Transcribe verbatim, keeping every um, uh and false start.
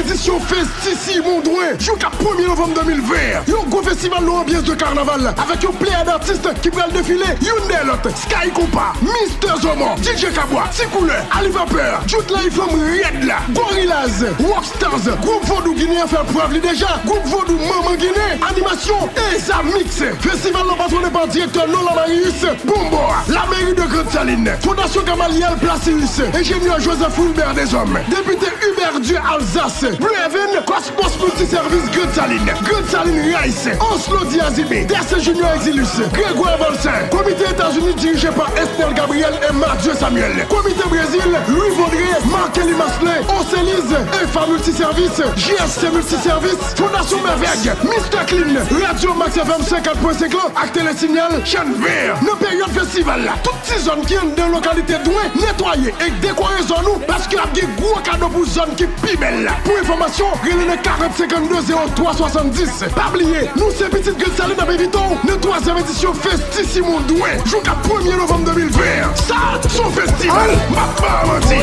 Edisyon Festi Simon Drouin, jouka premye novanm de mil ven. Yon gwo festival nan anbyans de kanaval, avèk yon pleyad atis ki pral defile youn dèyè lòt. Sky Compas, Mister Zomo, D J Kabwa, Ti Koulè, Ali Vapeur, Jout Life Fanm Rèd la, Gorillaz, Rockstars, gwoup vodou ginen an fè prèv li deja, gwoup vodou Manman Ginen, animasyon Eza Mix. Festival nan patwone pa direktè Nola Marius, Bonbò, Lameri de Grande Saline, Fondasyon Gamaliel Placius, enjenyè Joseph Wilbert Deshommes, depite Hubert Dieu Alsace, Blue Heaven, Cosmos Multiservice Grande Saline, Grande Saline Rice, Oslo Diazime, Desse Junior Exilus, Grégoire Volcin, komite Etazini dirije pa Esnel Gabriel e Mathieu Samuel, komite Brezil, Louis Vaudrey, Markelly Maslin, Oceliz, Efa Multiservice, J S C Multiservice, Fondasyon Mèvèg, Mister Clean, Radio Max F M senkant pwen senk lan ak Telesinyal, chèn vè. Nan peryòd festival la, tout ti zòn ki anndan lokalite Drouin netwaye e dekore zòn ou, paske ap gen gwo kado pou zòn ki pi bèl la. Pou enfòmasyon, rele nan karant senkannde zewo twa swasanndis. Pa bliye, nou se pitit Grann Salin ap envite w nan twazyèm edisyon Festi Simon Drouin, jouka premye novanm de mil ven. Sa, se yon festival, m ap pa manti.